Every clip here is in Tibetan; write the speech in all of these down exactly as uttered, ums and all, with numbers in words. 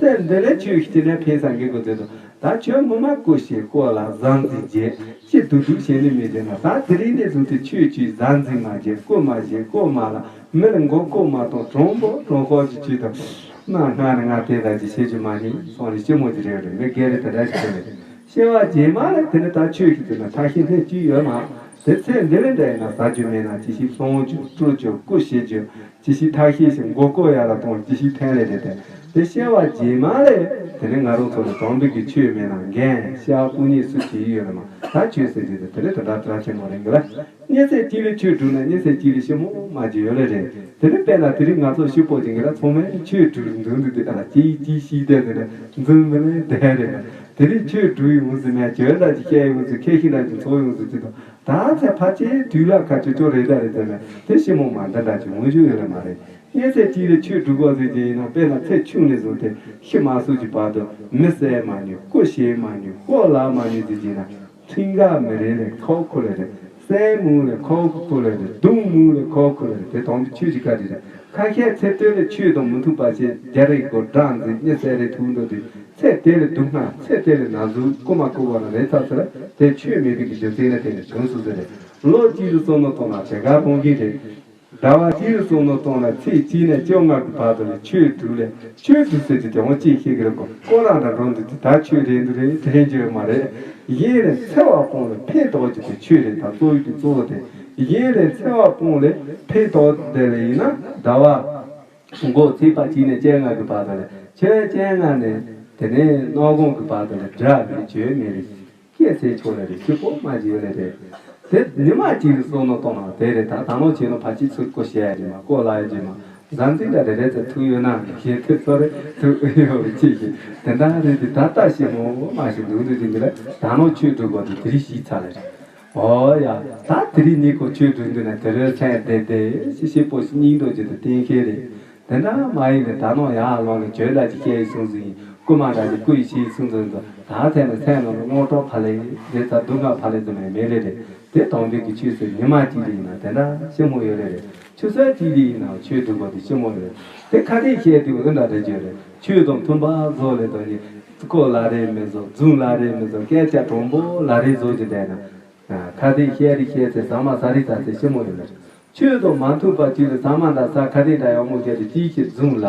ཚེ་འདི་ལ་ཆོས་ཤིག་བྱས་ན་ཕན་ས་འགྲིག་གི་འདུག་དོ། ད་ཁྱོད་ངོ་མ་བཀོལ་ཤེས་བཀོལ་ལ་བཟའ་འཛིན་བྱེད་ཅེས་སྡུག་སྡུག་བྱས་ནས་མེད་ཀྱང་ན། ད་དེ་རིང་ནས་བཟུང་སྟེ་ཁྱོད་ཀྱིས་བཟའ་འཛིན་མ་བྱེད། བཀོལ་མ་བྱེད། བཀོལ་མ་ལ་མི་ལ་མགོ་བཀོག་མ་གཏོང་། གྲོང་པོ་གྲོང་ཁོག་གི་ཆུད་དང་། མ་སྔ་ནས་ང་དེ་ལྟར་གྱི་བྱེད་རྒྱུ་མ་ཡིན་སོང་ནས་སྐྱིད་མོ་ཅིག་རེད་རེད། མི་སྒེར་རེ་དེ་འདྲ་ཞིག་དེ་ལས་སྐྱེ་བ་རྗེས་མ་ལ་དེ་ནི་ད་ཆོས་ཤིག་དེ་ན་ཐ་ཤི་ལྷད་ཅི་ཡོད་མ། དེ་ཚེ་འདི་ལས་འདྲ་ཡིན་ན་ཟ་རྒྱུ་མེད་ན་ཅི་ཞིག་བསླང་རྒྱུ་སྤྲོད་རྒྱུ་བཀོལ་བྱེད་རྒྱུ། ཅི་ཞིག་ཐ་ཤི་ཞིག་མགོ་བཀོག་ཡ་ལ་གཏོང་། ཅི་ཞིག་ཐན་ལས་རེད་དེ། དེ་སྐྱེ་བ་རྗེས་མ་ལས་དེ་ནི་ང་རང་ཚོ་ལ་དམ་པའི་གི་ཆོས་མེད་ན་འགན་ཤ་སྤུ་ཉེ་སུ་ཅི་ཡོད་རེད་མ། ད་ཆོས་ཟེར་རྒྱུ་དེ་དེ་ནི་དེ་འདྲ་དྲག་ཆེན་མོ་རེད་འགི་ལ། སྙན་ཚིག་གཅིག་ལས་ཆོས་སྒྲུབ་ན་སྙན་ཚིག་གཅིག་ལས་ཞིབ་མོ་མ་བྱས་ཡོད་ལེ་རེད། དེ་ནི་དཔེར་ན་དེ་རིང་ང་ཚོ་ཤི་པོ་ཅིག་གི་ལ་ཚང་མས་ཆོས་སྒྲུབ་འདུག་འདུག་དེ་ལ་ཅི་ཅི་ཤི་དེ་དེ་ལ་འཛུམ་མི་ལེ་དེ་རེད། དེ་རིང་ཆོས་སྒྲུབ་ཡོང་ཟིན་མེད་བྱོས་ལ་ཅི་བཤད་ཡོང་ཟིན། ཁས་ཤི་ལ་ཅི་ཚོགས་ཡོང་ཟིན་ཅི་དང་། ད་ཚེ་ཕལ་ཆེར་དུས་ལ་ཁ་ཆོ་ཆོ་རེད་ད་རེད་ཟེར་ནས་དེ་ཞིབ་མོ་མ་འདི་འདྲ་ཅིག་འོང་རྒྱུ་ཡོད་ལེ་མ་རེད། སྙན་ཚིག་གཅིག་ལས་ཆོས་སྒྲུབ་དགོས་ཟེར་གྱི་ཡིན་ན། དཔེར་ན་ཚེ་ཆུང་ནས་བཟུང་སྟེ་ཤི་མ་སོགས་ཀྱི་བར་དུ་མི་བསད་མ་མྱོང་། བཀོལ་བྱེད་མ་མྱོང་། བཀོལ་ལ་མ་མྱོང་ཟེར་གྱི་ཡིན་ན། ཁྲིམས་འགལ་མི་རེ་ལས་ཁོག་ཁོ་ལས་རེད། བསད་མུང་ལས་ཁོག་ཁོ་ལས་རེད། རྡུང་མུང་ལས་ཁོག་ཁོ་ལས་རེད། དེ་དོན་དུ་ཆོས་ཀྱི་བཀའ་དྲིན་རེད། ཁ་ཤས་ཚེ་སྟོད་ལས་ཆོས་དང་མི་མཐུན་པ་བྱས་རྒྱ་རིགས་གོ་དགྲ་འཛིན་མི་བསད་རེ་ཐུག་འགྲོ་དུས་ཚེ་དེ་ལས་སྡུག་བསྔལ། ཚེ་དེ་ལས་ན་ཟུག་རྐུ་མ་རྐུ་བ་ལ་རེ་ཚ་ཚེ་ལ་དེ་ཆོས་མེད་པའི་གི་རྒྱུ་མཚན་ལ་བརྟེན་ནས་བྱུང་སོང་ཟེར་རེད། ལོ་གཅིག་ལ་བསམ་བློ་བཏང་ན་དེ་ག་རང་གི་རེད། ཟླ་བ་གཅིག་ལ་བསམ་བློ་བཏང་ན་ཚེས་གཅིག་ནས་བཅོ་ལྔ་གི་བར་དུ་ལ་ཆོས་སྒྲུབ་ལས། ཆོས་སྒྲུབ་ཟེར་གྱི་དེ་འོང་ཅིག་ཤེས་ཀྱི་རེད་གོ། ཁོ་རང་འདྲ་འགྲོ་འདུག་དེ་ད་ཆོས་རེད་འདུག་རེད་དྲན་གྱི་ཡོད་མ་རེད། གཞན་ལས་འཚེ་བ་སྤོང་ལས་ཕན་ཐོགས་ཀྱི་དེ་ཆོས་རེད། ད་གཙོ་བོ་གི་གཙོ་བོ་དེ་གཞན་ལས་འཚེ་བ་སྤོང་ལས་ཕན་ཐོགས་དེ་ལ་ཡིན་ན་ཟླ་བ་འགོ་ཚེས་པ་གཅིག་ནས་བཅོ་ལྔ་གི་བར་དུ་ལ། ཆོས་བཅོ་ལྔ་ནས་དེ་ནས་གནམ་གང་གི་བར་དུ་ལ་དགྲ་མེད་བྱོལ་མེད་རེད། སྐྱེས་ཚེ་ཆོག་ལེ་རེད། ཤི་པོ་མ་བྱེད་ལེ་རེད། དེ་ཉི་མ་གཅིག་གི་བསམ་བློ་གཏོང་ན་དེ་རེད། ད་ད་ནང་བྱས་ན་ཕ་ཆི་ཚུར་བཀོལ་བྱེད་ཡ་རེད་མ། བཀོལ་ལ་ཡ་རྗེས་མ་བཟའ་འཛིན་འདྲ་རེ་རེ་ཚེ་ཐུག་ཡོད་ན་ཞེས་དེ་ཚོ་རེ་ཐུག་ཡོད་ཅི་ཞིག་དེ་འདྲ་རེད། དེ་ད་ལྟ་ཞིག་མོ་མ་ཞིག་འདུག་འདུག་ཅིག་འདི་ལ་ད་ནང་ཆོས་སྒྲུབ་དགོས་དེ་དེ་རིགས་ཞིག་ཚར་ལེ་རེད། ཨོ་ཡ། ད་དེ་རིང་ཉིད་ཁོ་ཆོས་སྒྲུབ་འདུག་ན་དེ་རིང་སེམས་བདེ་བདེ་ཞིག་ཞིག་པོ་ཞིག་སྙིང་འདོད་ཀྱི་དུ་གཏན་འཁེལ་རེད། དེ་འདྲ་མ་ཡིན་ནས་ད་ནང་ཡར་ལངས་ནས་བྱོས་ལ་ཅིག་བཤད་ཡི་སོང་ཟིན། རྐུ་མ་འདྲ་ཅིག་རྐུ་ཡི་བྱེད་ཡི་སོང་ཟིན་དུ། ད་ཐེངས་ནས་སེམས་ནང་ལ་དངངས་སྐྲག་ཕ་ལེ་རེད། ད་སྡུག་བསྔལ་ཕ་ལེ་ཙམ་ཡང་མེད་ལེ་རེད། དེ་དམ་པའི་གི་ཆོས་སུ་ཉི་མ་གཅིག་ལ་ཡིན་ན་དེ་འདྲ་ཞིབ་མོ་ཡོད་ལེ་རེད། ཆུ་ཚོད་གཅིག་ལ་ཡིན་ན་ཆོས་སྒྲུབ་པ་དེ་ཞིབ་མོ་ཡོད་རེད། དེ་ཁ་ཏས་བཤད་དུས་འདི་འདྲ་རེད་བརྗོད་རེད། ཆོས་དང་མཐུན་པ་བཟོ་ལེ་དང་ནི། རྐུ་ལ་རེ་མི་བཟོ། རྫུན་ལ་རེ་མི་བཟོ། སྐད་ཆ་དྲང་པོ་ལ་རེ་བཟོ་གི་བསྡད་ན། ཁ་ཏས་བཤད་རེ་བཤད་ཚེ་ཟ་མ་ཟ་རེ་ཟ་ཚེ་ཞིབ་མོ་ཡོད་ལེ། ཆོས་དང་མ་མཐུན་པ་ཅིག་ལ་ཟ་མ་འདྲ་ཟ། ཁ་ཏས་འདྲ་ཡག་མོ་བཤད་དེ་ཅིའི་ཕྱིར་རྫུན་ལ།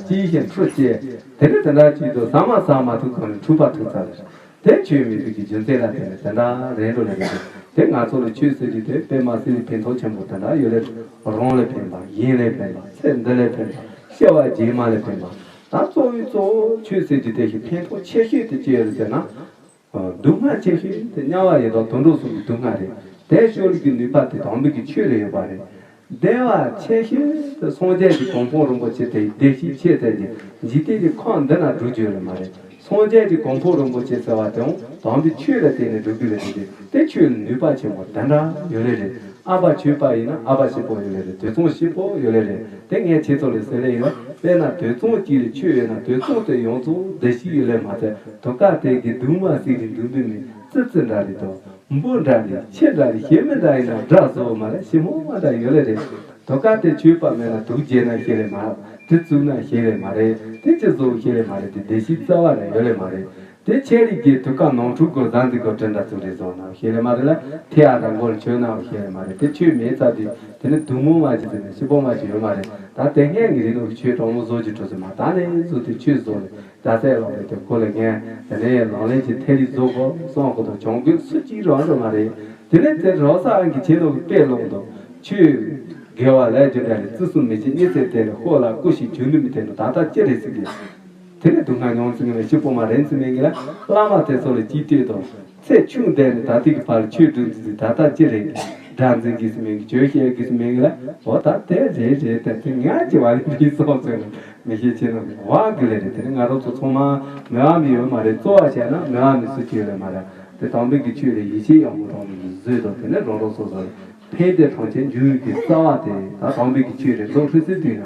ཅིའི་ཕྱིར་འཁྲུ་སྐྱེལ། དེ་ནི་དེ་འདྲ་ཅིག་ཏུ་ཟ་མ་ཟ་མ་ཐུབ་གོང་ནས་འཁྲུག་པ་ཐུག་ཚར་ལེ། དེ་ཆོས་མེད་པའི་གི་རྒྱུ་མཚན་ལ་བརྟེན་ནས་དེ་འདྲ་རེད་འགྲོ་ལེ་རེད། དེ་ང་ཚོ་ལ་ཆོས་ཟེར་རྒྱུ་དེ་དཔེ་མ་སྲིད་ལ་ཕན་ཐོགས་ཆེན་པོ་དེ་འདྲ་ཡོད་ལེ། རང་ལ་ཕན་པ། གཞན་ལ་ཕན་པ། ཚེ་འདི་ལ་ཕན་པ། སྐྱེ་བ་རྗེས་མ་ལ་ཕན་པ། ད་གཙོ་བོའི་གཙོ་བོ་ཆོས་ཟེར་རྒྱུ་དེ་ཞིག་ཕན་ཐོགས་ཆེ་ཤོས་དེ་ཅི་ཡོད་རེད་ཟེར་ན། སྡུག་བསྔལ་ཆེ་ཤོས་དེ་དམྱལ་བ་ཡི་དྭགས་དུད་འགྲོ་གསུམ་གྱི་སྡུག་བསྔལ་རེད། དེ་སྐྱོབ་ལུགས་ཀྱི་ནུས་པ་དེ་དམ་པའི་གི་ཆོས་ལ་ཡོད་པ་རེད། བདེ་བ་ཆེ་ཤོས་དེ་སངས་རྒྱས་ཀྱི་གོ་འཕང་རིན་པོ་ཆེ་དེ་བདེ་སྐྱིད་ཆེ་ཚད་ཀྱི་འཇིག་རྟེན་གྱི་ཁམས་འདི་ན་སྒྲུབ་རྒྱུ་ཡོད་ལེ་མ་རེད། སངས་རྒྱས་ཀྱི་གོ་འཕང་རིན་པོ་ཆེ་ཟེར་བ་དེའང་དམ་པའི་ཆོས་ལ་བརྟེན་ནས་སྒྲུབ་རྒྱུ་ལ་བརྟེན་ཏེ་དེ་ཆོས་ལ་ནུས་པ་ཆེན་པོ་དེ་འདྲ་ཡོད་ལེ་རེད། ཨ་ཕ་ཆོས་པ་ཡིན་ན་ཨ་ཕ་ཞིག་པོ་ཡོད་ལེ་རེད། དུད་ཚང་ཞིག་པོ་ཡོད་ལེ་རེད། དེ་ངས་ཁྱེད་ཚོ་ལ་ཟེར་ལེ་ཡིན་ན། དཔེར་ན་དུད་ཚང་གཅིག་ལ་ཆོས་ཡོད་ན་དུད་ཚང་དེ་ཡོངས་རྫོགས་བདེ་སྐྱིད་ཡོད་ལེ་མ་ཚད། དུད་ཀ་དེ་གི་སྡུག་བསྔལ་སྲིད་རིང་སྡུག་འདི་མི་ཙི་ཙི་འདྲ་རེད་དོ། འབུ་འདྲ་རེད། ཁྱི་འདྲ་རེད། ཞི་མི་འདྲ་ཡིན་ན་དགྲ་བཟོ་བ་མ་རེད། ཞི་མོ་མ་འདྲ་ཡོད་ལེ་རེད། དུད་ཀ་དེ་ཆོས་པ་མེད་ན་དུག་བརྗེ་ན་ཤེས་ལེ་མ་རེད། དེ་བཙུགས་ན་ཤེས་ལེ་མ་རེད། དེ་ཅི་བཟོ་ཤེས་ལེ་མ་རེད། དེ་བདེ་སྐྱིད་རྩ་བ་ནས་ཡོད་ལེ་མ་རེད། དེ་ཆེ་རིགས་ཀྱི་དུད་ཀ་ནང་འཁྲུག་དགོས་ཟ་འཛིན་དགོས་དྲན་འདྲ་ཚུལ་རེ་བཟོ་ན་ཤེས་ལེ་མ་རེད་ལ། ཐེ་ཡ་རང་མགོ་ལ་ཆོས་ན་ཤེས་ལེ་མ་རེད། དེ་ཆོས་མེད་ཚར་དུས་དེ་ནི་སྡུག་མོ་མ་ཅི་ཟེར་ནས་ཤི་པོ་མ་ཅི་ཡོད་མ་རེད། ད་དེ་སྔས་ངས་རིག་ནོ་ཆོས་དྲང་མོ་བཟོ་རྒྱུ་འགྲོ་ཟེར་མ། ད་ནས་བཟོ་དེ་ཆོས་བཟོ་ལེ། རྒྱ་སྲས་ལགས་ཀྱིས་དེ་ཁོ་ལ་ངས་དེ་ནས་ལག་ལེན་གྱི་ཐད་རིག་བཟོ་དགོས་གསུང་གི་འདུག་བྱུང་དགོས་སུ་གཅིག་རང་འགྲོ་མ་རེད། དེ་ནས་དེ་རོགས་ས་ཨང་གི་ཆེད་དུ་དཔེ་ལོང་དུ་ཆོས་དགེ་བ་ལས་རྒྱུ་འབྲས་ལས་བརྩི་སྲུང་མི་བྱེད་གཉིས་ཚེ་དེ་ལ་ཤོག་ལ་སྐུ་ཞིག་བྱུང་ནི་མི་དེ་ནི་ད་ལྟ་ཅི་རེད་ཟེར་གི། དེ་ནས་སྡུག་བསྔལ་མྱོང་ཚུལ་ངས་ཤི་པོ་མ་རེད་ཚུལ་མེད་ངེས་ལ། བླ་མ་དེ་ཚོ་ལ་ཅིག་ལྟོས་དང་། ཚེ་ཆུང་དེ་ནས་ད་ལྟའི་གི་བར་ཆོས་སྒྲུབ་ཚུལ་ད་ལྟ་ཅི་རེད། དགྲ་འཛིན་གི་སུ་མེད་གི་ཆོས་བཤད་གི་སུ་མེད་ངེས་ལ། འོ་ད་དེ་རེད་རེད་དེ་དེ་ངས་ཅི་བ་ལས་འདི་སོང་ཚུལ་ལ། མི་ཤེས་ཆེ་ན་བ་གི་ལེ་རེད། དེ་ནི་ང་རང་ཚོ་ཚང་མ་མི་བ་མི་ཡོད་མ་རེད། གཙོ་བ་བྱས་ན་མི་བ་མི་སུ་གཅིག་ཡོད་ལེ་མ་རེད། དེ་དམ་པའི་གི་ཆོས་ལ་ཡིད་ཆེས་ཡག་པོ་གཏོང་ནས་བཟོས་དང་། དེ་ནི་རང་རང་སོ་སོ་ལ་ཕན་བདེ་གྲོང་ཁྱེར་འབྱུང་གི་རྩ་བ་དེ་ད་དམ་པའི་གི་ཆོས་རེད། རྫོགས་ཧྲིལ་སིལ་དུས་ན།